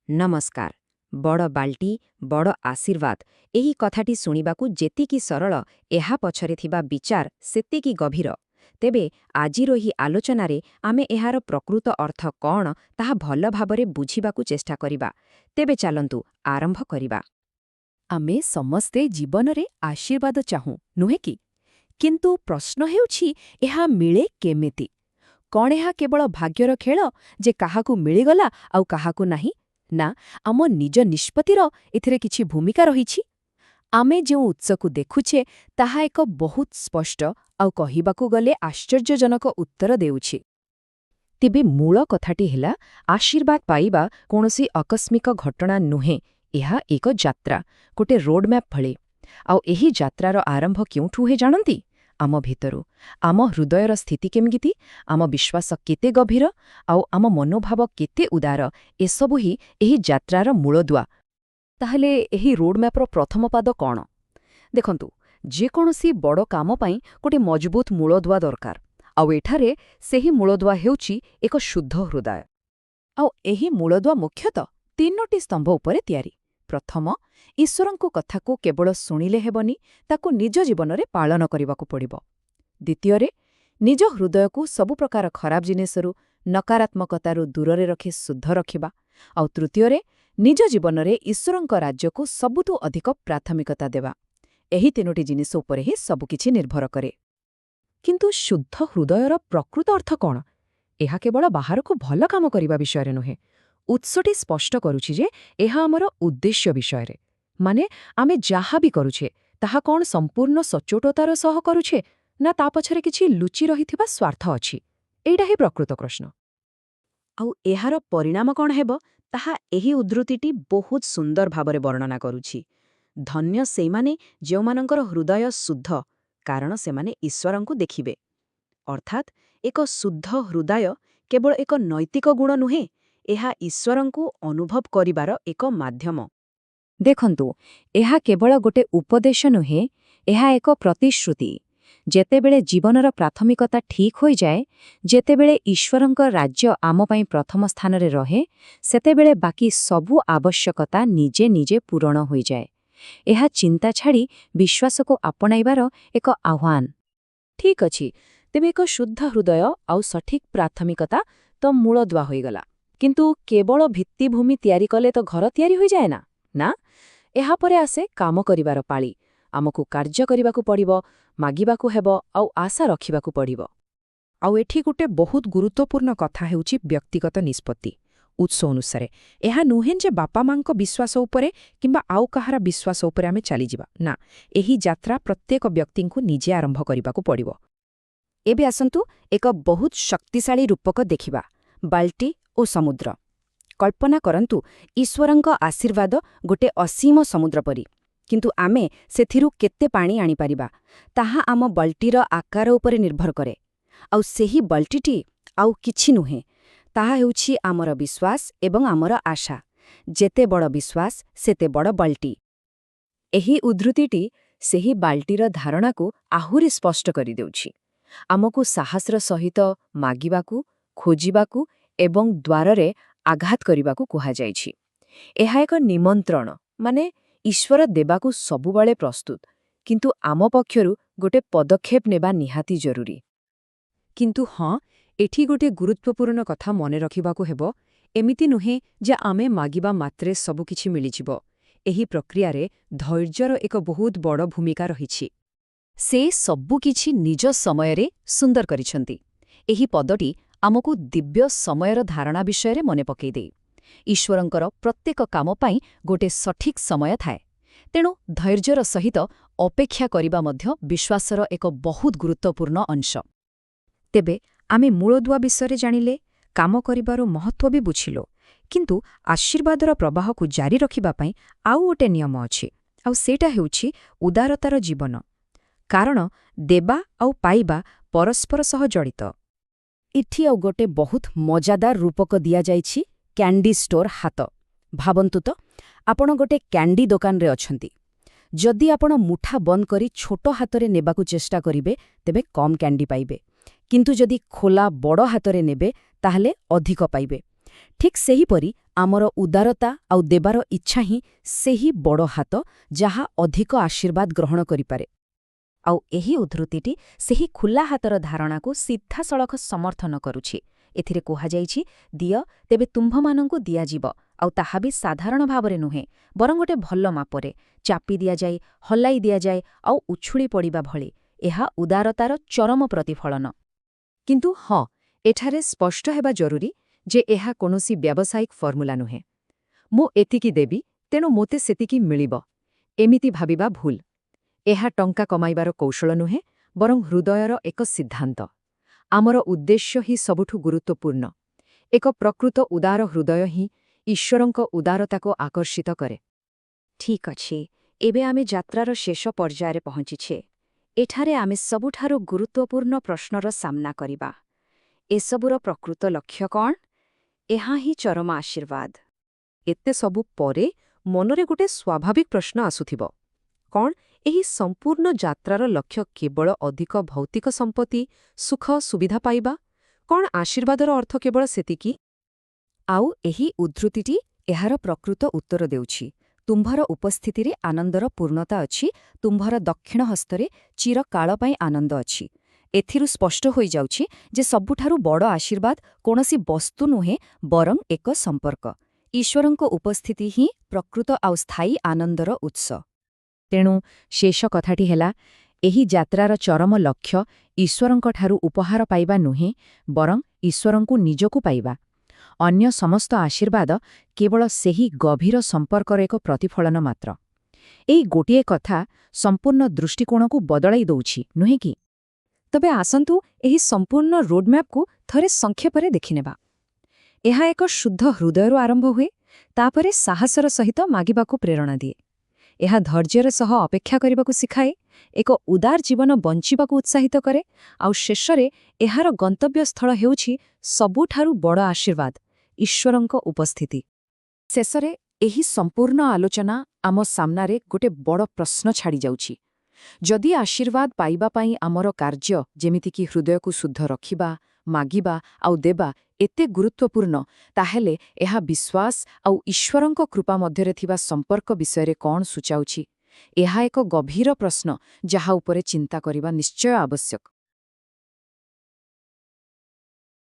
ନମସ୍କାର। ବଡ଼ ବାଲ୍ଟି, ବଡ଼ ଆଶୀର୍ବାଦ, ଏହି କଥାଟି ଶୁଣିବାକୁ ଯେତିକି ସରଳ, ଏହା ପଛରେ ଥିବା ବିଚାର ସେତିକି ଗଭୀର। ତେବେ ଆଜିର ଏହି ଆଲୋଚନାରେ ଆମେ ଏହାର ପ୍ରକୃତ ଅର୍ଥ କଣ, ତାହା ଭଲ ଭାବରେ ବୁଝିବାକୁ ଚେଷ୍ଟା କରିବା। ତେବେ ଚାଲନ୍ତୁ ଆରମ୍ଭ କରିବା। ଆମେ ସମସ୍ତେ ଜୀବନରେ ଆଶୀର୍ବାଦ ଚାହୁଁ, ନୁହେଁ କି? କିନ୍ତୁ ପ୍ରଶ୍ନ ହେଉଛି, ଏହା ମିଳେ କେମିତି? କଣ ଏହା କେବଳ ଭାଗ୍ୟର ଖେଳ ଯେ କାହାକୁ ମିଳିଗଲା ଆଉ କାହାକୁ ନାହିଁ, ନା ଆମ ନିଜ ନିଷ୍ପତ୍ତିର ଏଥିରେ କିଛି ଭୂମିକା ରହିଛି? ଆମେ ଯେଉଁ ଉତ୍ସକୁ ଦେଖୁଛେ, ତାହା ଏକ ବହୁତ ସ୍ପଷ୍ଟ ଆଉ କହିବାକୁ ଗଲେ ଆଶ୍ଚର୍ଯ୍ୟଜନକ ଉତ୍ତର ଦେଉଛି। ତେବେ ମୂଳ କଥାଟି ହେଲା, ଆଶୀର୍ବାଦ ପାଇବା କୌଣସି ଆକସ୍ମିକ ଘଟଣା ନୁହେଁ। ଏହା ଏକ ଯାତ୍ରା, ଗୋଟେ ରୋଡମ୍ୟାପ୍ ଭଳି। ଆଉ ଏହି ଯାତ୍ରାର ଆରମ୍ଭ କେଉଁଠୁ ହୁଏ ଜାଣନ୍ତି? ଆମ ଭିତରୁ। ଆମ ହୃଦୟର ସ୍ଥିତି କେମିତି, ଆମ ବିଶ୍ୱାସ କେତେ ଗଭୀର ଆଉ ଆମ ମନୋଭାବ କେତେ ଉଦାର, ଏସବୁ ହିଁ ଏହି ଯାତ୍ରାର ମୂଳଦୁଆ। ତାହେଲେ ଏହି ରୋଡମ୍ୟାପ୍ର ପ୍ରଥମ ପାଦ କ'ଣ? ଦେଖନ୍ତୁ, ଯେକୌଣସି ବଡ଼ କାମ ପାଇଁ ଗୋଟେ ମଜବୁତ ମୂଳଦୁଆ ଦରକାର। ଆଉ ଏଠାରେ ସେହି ମୂଳଦୁଆ ହେଉଛି ଏକ ଶୁଦ୍ଧ ହୃଦୟ। ଆଉ ଏହି ମୂଳଦୁଆ ମୁଖ୍ୟତଃ ତିନୋଟି ସ୍ତମ୍ଭ ଉପରେ ତିଆରି। ପ୍ରଥମ, ଈଶ୍ୱରଙ୍କ କଥାକୁ କେବଳ ଶୁଣିଲେ ହେବନି, ତାକୁ ନିଜ ଜୀବନରେ ପାଳନ କରିବାକୁ ପଡ଼ିବ। ଦ୍ୱିତୀୟରେ, ନିଜ ହୃଦୟକୁ ସବୁ ପ୍ରକାର ଖରାପ ଜିନିଷରୁ, ନକାରାତ୍ମକତାରୁ ଦୂରରେ ରଖି ଶୁଦ୍ଧ ରଖିବା। ଆଉ ତୃତୀୟରେ, ନିଜ ଜୀବନରେ ଈଶ୍ୱରଙ୍କ ରାଜ୍ୟକୁ ସବୁଠୁ ଅଧିକ ପ୍ରାଥମିକତା ଦେବା। ଏହି ତିନୋଟି ଜିନିଷ ଉପରେ ହିଁ ସବୁକିଛି ନିର୍ଭର କରେ। କିନ୍ତୁ ଶୁଦ୍ଧ ହୃଦୟର ପ୍ରକୃତ ଅର୍ଥ କ'ଣ? ଏହା କେବଳ ବାହାରକୁ ଭଲ କାମ କରିବା ବିଷୟରେ ନୁହେଁ। ଉତ୍ସଟି ସ୍ପଷ୍ଟ କରୁଛି ଯେ ଏହା ଆମର ଉଦ୍ଦେଶ୍ୟ ବିଷୟରେ। ମାନେ ଆମେ ଯାହା ବି କରୁଛେ, ତାହା କ'ଣ ସମ୍ପୂର୍ଣ୍ଣ ସଚ୍ଚୋଟତାର ସହ କରୁଛେ, ନା ତା ପଛରେ କିଛି ଲୁଚି ରହିଥିବା ସ୍ୱାର୍ଥ ଅଛି? ଏଇଟା ହିଁ ପ୍ରକୃତ ପ୍ରଶ୍ନ। ଆଉ ଏହାର ପରିଣାମ କ'ଣ ହେବ, ତାହା ଏହି ଉଦ୍ଧୃତିଟି ବହୁତ ସୁନ୍ଦର ଭାବରେ ବର୍ଣ୍ଣନା କରୁଛି। ଧନ୍ୟ ସେଇମାନେ ଯେଉଁମାନଙ୍କର ହୃଦୟ ଶୁଦ୍ଧ, କାରଣ ସେମାନେ ଈଶ୍ୱରଙ୍କୁ ଦେଖିବେ। ଅର୍ଥାତ୍ ଏକ ଶୁଦ୍ଧ ହୃଦୟ କେବଳ ଏକ ନୈତିକ ଗୁଣ ନୁହେଁ, ଏହା ଈଶ୍ୱରଙ୍କୁ ଅନୁଭବ କରିବାର ଏକ ମାଧ୍ୟମ। ଦେଖନ୍ତୁ, ଏହା କେବଳ ଗୋଟେ ଉପଦେଶ ନୁହେଁ, ଏହା ଏକ ପ୍ରତିଶ୍ରୁତି। ଯେତେବେଳେ ଜୀବନର ପ୍ରାଥମିକତା ଠିକ୍ ହୋଇଯାଏ, ଯେତେବେଳେ ଈଶ୍ୱରଙ୍କ ରାଜ୍ୟ ଆମ ପାଇଁ ପ୍ରଥମ ସ୍ଥାନରେ ରହେ, ସେତେବେଳେ ବାକି ସବୁ ଆବଶ୍ୟକତା ନିଜେ ନିଜେ ପୂରଣ ହୋଇଯାଏ। ଏହା ଚିନ୍ତା ଛାଡ଼ି ବିଶ୍ୱାସକୁ ଆପଣାଇବାର ଏକ ଆହ୍ୱାନ। ଠିକ୍ ଅଛି, ତେବେ ଏକ ଶୁଦ୍ଧ ହୃଦୟ ଆଉ ସଠିକ୍ ପ୍ରାଥମିକତା ତ ମୂଳଦୁଆ ହୋଇଗଲା। କିନ୍ତୁ କେବଳ ଭିତ୍ତିଭୂମି ତିଆରି କଲେ ତ ଘର ତିଆରି ହୋଇଯାଏ ନା? ନା, ଏହାପରେ ଆସେ କାମ କରିବାର ପାଳି। ଆମକୁ କାର୍ଯ୍ୟ କରିବାକୁ ପଡ଼ିବ, ମାଗିବାକୁ ହେବ ଆଉ ଆଶା ରଖିବାକୁ ପଡ଼ିବ। ଆଉ ଏଠି ଗୋଟେ ବହୁତ ଗୁରୁତ୍ୱପୂର୍ଣ୍ଣ କଥା ହେଉଛି ବ୍ୟକ୍ତିଗତ ନିଷ୍ପତ୍ତି। ଉତ୍ସ ଅନୁସାରେ ଏହା ନୁହେଁ ଯେ ବାପା ମାଙ୍କ ବିଶ୍ୱାସ ଉପରେ କିମ୍ବା ଆଉ କାହାର ବିଶ୍ୱାସ ଉପରେ ଆମେ ଚାଲିଯିବା। ନା, ଏହି ଯାତ୍ରା ପ୍ରତ୍ୟେକ ବ୍ୟକ୍ତିଙ୍କୁ ନିଜେ ଆରମ୍ଭ କରିବାକୁ ପଡ଼ିବ। ଏବେ ଆସନ୍ତୁ ଏକ ବହୁତ ଶକ୍ତିଶାଳୀ ରୂପକ ଦେଖିବା, ବାଲ୍ଟି ଓ ସମୁଦ୍ର। କଳ୍ପନା କରନ୍ତୁ, ଈଶ୍ୱରଙ୍କ ଆଶୀର୍ବାଦ ଗୋଟେ ଅସୀମ ସମୁଦ୍ର ପରି। କିନ୍ତୁ ଆମେ ସେଥିରୁ କେତେ ପାଣି ଆଣିପାରିବା, ତାହା ଆମ ବାଲ୍ଟିର ଆକାର ଉପରେ ନିର୍ଭର କରେ। ଆଉ ସେହି ବାଲ୍ଟିଟି ଆଉ କିଛି ନୁହେଁ, ତାହା ହେଉଛି ଆମର ବିଶ୍ୱାସ ଏବଂ ଆମର ଆଶା। ଯେତେ ବଡ଼ ବିଶ୍ୱାସ, ସେତେ ବଡ଼ ବାଲ୍ଟି। ଏହି ଉଦ୍ଧୃତିଟି ସେହି ବାଲ୍ଟିର ଧାରଣାକୁ ଆହୁରି ସ୍ପଷ୍ଟ କରିଦେଉଛି। ଆମକୁ ସାହସର ସହିତ ମାଗିବାକୁ, ଖୋଜିବାକୁ ଏବଂ ଦ୍ୱାରରେ ଆଘାତ କରିବାକୁ କୁହାଯାଇଛି। ଏହା ଏକ ନିମନ୍ତ୍ରଣ, ମାନେ ଈଶ୍ୱର ଦେବାକୁ ସବୁବେଳେ ପ୍ରସ୍ତୁତ, କିନ୍ତୁ ଆମ ପକ୍ଷରୁ ଗୋଟେ ପଦକ୍ଷେପ ନେବା ନିହାତି ଜରୁରୀ। କିନ୍ତୁ ହଁ, ଏଠି ଗୋଟିଏ ଗୁରୁତ୍ୱପୂର୍ଣ୍ଣ କଥା ମନେ ରଖିବାକୁ ହେବ। ଏମିତି ନୁହେଁ ଯେ ଆମେ ମାଗିବା ମାତ୍ରେ ସବୁକିଛି ମିଳିଯିବ। ଏହି ପ୍ରକ୍ରିୟାରେ ଧୈର୍ଯ୍ୟର ଏକ ବହୁତ ବଡ଼ ଭୂମିକା ରହିଛି। ସେ ସବୁକିଛି ନିଜ ସମୟରେ ସୁନ୍ଦର କରିଛନ୍ତି। ଏହି ପଦଟି ଆମକୁ ଦିବ୍ୟ ସମୟର ଧାରଣା ବିଷୟରେ ମନେ ପକେଇଦିଏ। ଈଶ୍ୱରଙ୍କର ପ୍ରତ୍ୟେକ କାମ ପାଇଁ ଗୋଟେ ସଠିକ୍ ସମୟ ଥାଏ। ତେଣୁ ଧୈର୍ଯ୍ୟର ସହିତ ଅପେକ୍ଷା କରିବା ମଧ୍ୟ ବିଶ୍ୱାସର ଏକ ବହୁତ ଗୁରୁତ୍ୱପୂର୍ଣ୍ଣ ଅଂଶ। ତେବେ ଆମେ ମୂଳଦୁଆ ବିଷୟରେ ଜାଣିଲେ, କାମ କରିବାର ମହତ୍ତ୍ୱ ବି ବୁଝିଲୁ। କିନ୍ତୁ ଆଶୀର୍ବାଦର ପ୍ରବାହକୁ ଜାରି ରଖିବା ପାଇଁ ଆଉ ଗୋଟେ ନିୟମ ଅଛି, ଆଉ ସେଇଟା ହେଉଛି ଉଦାରତାର ଜୀବନ। କାରଣ ଦେବା ଆଉ ପାଇବା ପରସ୍ପର ସହ ଜଡ଼ିତ। ଏଠି ଆଉ ଗୋଟେ ବହୁତ ମଜାଦାର ରୂପକ ଦିଆଯାଇଛି, କ୍ୟାଣ୍ଡି ଷ୍ଟୋର ହାତ। ଭାବନ୍ତୁ ତ, ଆପଣ ଗୋଟେ କ୍ୟାଣ୍ଡି ଦୋକାନରେ ଅଛନ୍ତି। ଯଦି ଆପଣ ମୁଠା ବନ୍ଦ କରି ଛୋଟ ହାତରେ ନେବାକୁ ଚେଷ୍ଟା କରିବେ, ତେବେ କମ୍ କ୍ୟାଣ୍ଡି ପାଇବେ। କିନ୍ତୁ ଯଦି ଖୋଲା ବଡ଼ ହାତରେ ନେବେ, ତାହେଲେ ଅଧିକ ପାଇବେ। ଠିକ୍ ସେହିପରି ଆମର ଉଦାରତା ଆଉ ଦେବାର ଇଚ୍ଛା ହିଁ ସେହି ବଡ଼ ହାତ ଯାହା ଅଧିକ ଆଶୀର୍ବାଦ ଗ୍ରହଣ କରିପାରେ। ଆଉ ଏହି ଉଦ୍ଧୃତିଟି ସେହି ଖୋଲା ହାତର ଧାରଣାକୁ ସିଧାସଳଖ ସମର୍ଥନ କରୁଛି। ଏଥିରେ କୁହାଯାଇଛି, ଦିଅ, ତେବେ ତୁମ୍ଭମାନଙ୍କୁ ଦିଆଯିବ, ଆଉ ତାହା ବି ସାଧାରଣ ଭାବରେ ନୁହେଁ, ବରଂ ଗୋଟେ ଭଲ ମାପରେ ଚାପି ଦିଆଯାଇ, ହଲାଇ ଦିଆଯାଏ ଆଉ ଉଛୁଳି ପଡ଼ିବା ଭଳି। ଏହା ଉଦାରତାର ଚରମ ପ୍ରତିଫଳନ। କିନ୍ତୁ ହଁ, ଏଠାରେ ସ୍ପଷ୍ଟ ହେବା ଜରୁରୀ ଯେ ଏହା କୌଣସି ବ୍ୟାବସାୟିକ ଫର୍ମୁଲା ନୁହେଁ। ମୁଁ ଏତିକି ଦେବି, ତେଣୁ ମୋତେ ସେତିକି ମିଳିବ, ଏମିତି ଭାବିବା ଭୁଲ। ଏହା ଟଙ୍କା କମାଇବାର କୌଶଳ ନୁହେଁ, ବରଂ ହୃଦୟର ଏକ ସିଦ୍ଧାନ୍ତ। ଆମର ଉଦ୍ଦେଶ୍ୟ ହିଁ ସବୁଠୁ ଗୁରୁତ୍ୱପୂର୍ଣ୍ଣ। ଏକ ପ୍ରକୃତ ଉଦାର ହୃଦୟ ହିଁ ଈଶ୍ୱରଙ୍କ ଉଦାରତାକୁ ଆକର୍ଷିତ କରେ। ଠିକ୍ ଅଛି, ଏବେ ଆମେ ଯାତ୍ରାର ଶେଷ ପର୍ଯ୍ୟାୟରେ ପହଞ୍ଚିଛେ। ଏଠାରେ ଆମେ ସବୁଠାରୁ ଗୁରୁତ୍ୱପୂର୍ଣ୍ଣ ପ୍ରଶ୍ନର ସାମ୍ନା କରିବା। ଏସବୁର ପ୍ରକୃତ ଲକ୍ଷ୍ୟ କ'ଣ? ଏହା ହିଁ ଚରମ ଆଶୀର୍ବାଦ। ଏତେ ସବୁ ପରେ ମନରେ ଗୋଟେ ସ୍ୱାଭାବିକ ପ୍ରଶ୍ନ ଆସୁଥିବ। କ'ଣ ଏହି ସମ୍ପୂର୍ଣ୍ଣ ଯାତ୍ରାର ଲକ୍ଷ୍ୟ କେବଳ ଅଧିକ ଭୌତିକ ସମ୍ପତ୍ତି, ସୁଖ, ସୁବିଧା ପାଇବା? କ'ଣ ଆଶୀର୍ବାଦର ଅର୍ଥ କେବଳ ସେତିକି? ଆଉ ଏହି ଉଦ୍ଧୃତିଟି ଏହାର ପ୍ରକୃତ ଉତ୍ତର ଦେଉଛି। ତୁମ୍ଭର ଉପସ୍ଥିତିରେ ଆନନ୍ଦର ପୂର୍ଣ୍ଣତା ଅଛି, ତୁମ୍ଭର ଦକ୍ଷିଣ ହସ୍ତରେ ଚିରକାଳ ପାଇଁ ଆନନ୍ଦ ଅଛି। ଏଥିରୁ ସ୍ପଷ୍ଟ ହୋଇଯାଉଛି ଯେ ସବୁଠାରୁ ବଡ଼ ଆଶୀର୍ବାଦ କୌଣସି ବସ୍ତୁ ନୁହେଁ, ବରଂ ଏକ ସମ୍ପର୍କ। ଈଶ୍ୱରଙ୍କ ଉପସ୍ଥିତି ହିଁ ପ୍ରକୃତ ଆଉ ସ୍ଥାୟୀ ଆନନ୍ଦର ଉତ୍ସ। ତେଣୁ ଶେଷ କଥାଟି ହେଲା, ଏହି ଯାତ୍ରାର ଚରମ ଲକ୍ଷ୍ୟ ଈଶ୍ୱରଙ୍କଠାରୁ ଉପହାର ପାଇବା ନୁହେଁ, ବରଂ ଈଶ୍ୱରଙ୍କୁ ନିଜକୁ ପାଇବା। ଅନ୍ୟ ସମସ୍ତ ଆଶୀର୍ବାଦ କେବଳ ସେହି ଗଭୀର ସମ୍ପର୍କର ଏକ ପ୍ରତିଫଳନ ମାତ୍ର। ଏଇ ଗୋଟିଏ କଥା ସମ୍ପୂର୍ଣ୍ଣ ଦୃଷ୍ଟିକୋଣକୁ ବଦଳାଇ ଦଉଛି, ନୁହେଁ କି? ତେବେ ଆସନ୍ତୁ ଏହି ସମ୍ପୂର୍ଣ୍ଣ ରୋଡମ୍ୟାପ୍କୁ ଥରେ ସଂକ୍ଷେପରେ ଦେଖିନେବା। ଏହା ଏକ ଶୁଦ୍ଧ ହୃଦୟରୁ ଆରମ୍ଭ ହୁଏ, ତାପରେ ସାହସର ସହିତ ମାଗିବାକୁ ପ୍ରେରଣା ଦିଏ। ଏହା ଧୈର୍ଯ୍ୟର ସହ ଅପେକ୍ଷା କରିବାକୁ ଶିଖାଏ, ଏକ ଉଦାର ଜୀବନ ବଞ୍ଚିବାକୁ ଉତ୍ସାହିତ କରେ, ଆଉ ଶେଷରେ ଏହାର ଗନ୍ତବ୍ୟସ୍ଥଳ ହେଉଛି ସବୁଠାରୁ ବଡ଼ ଆଶୀର୍ବାଦ, ଈଶ୍ୱରଙ୍କ ଉପସ୍ଥିତି। ଶେଷରେ ଏହି ସମ୍ପୂର୍ଣ୍ଣ ଆଲୋଚନା ଆମ ସାମ୍ନାରେ ଗୋଟେ ବଡ଼ ପ୍ରଶ୍ନ ଛାଡ଼ିଯାଉଛି। ଯଦି ଆଶୀର୍ବାଦ ପାଇବା ପାଇଁ ଆମର କାର୍ଯ୍ୟ, ଯେମିତିକି ହୃଦୟକୁ ଶୁଦ୍ଧ ରଖିବା, ମାଗିବା ଆଉ ଦେବା, ଏତେ ଗୁରୁତ୍ୱପୂର୍ଣ୍ଣ, ତାହେଲେ ଏହା ବିଶ୍ୱାସ ଆଉ ଈଶ୍ୱରଙ୍କ କୃପା ମଧ୍ୟରେ ଥିବା ସମ୍ପର୍କ ବିଷୟରେ କ'ଣ ସୂଚାଉଛି? ଏହା ଏକ ଗଭୀର ପ୍ରଶ୍ନ, ଯାହା ଉପରେ ଚିନ୍ତା କରିବା ନିଶ୍ଚୟ ଆବଶ୍ୟକ।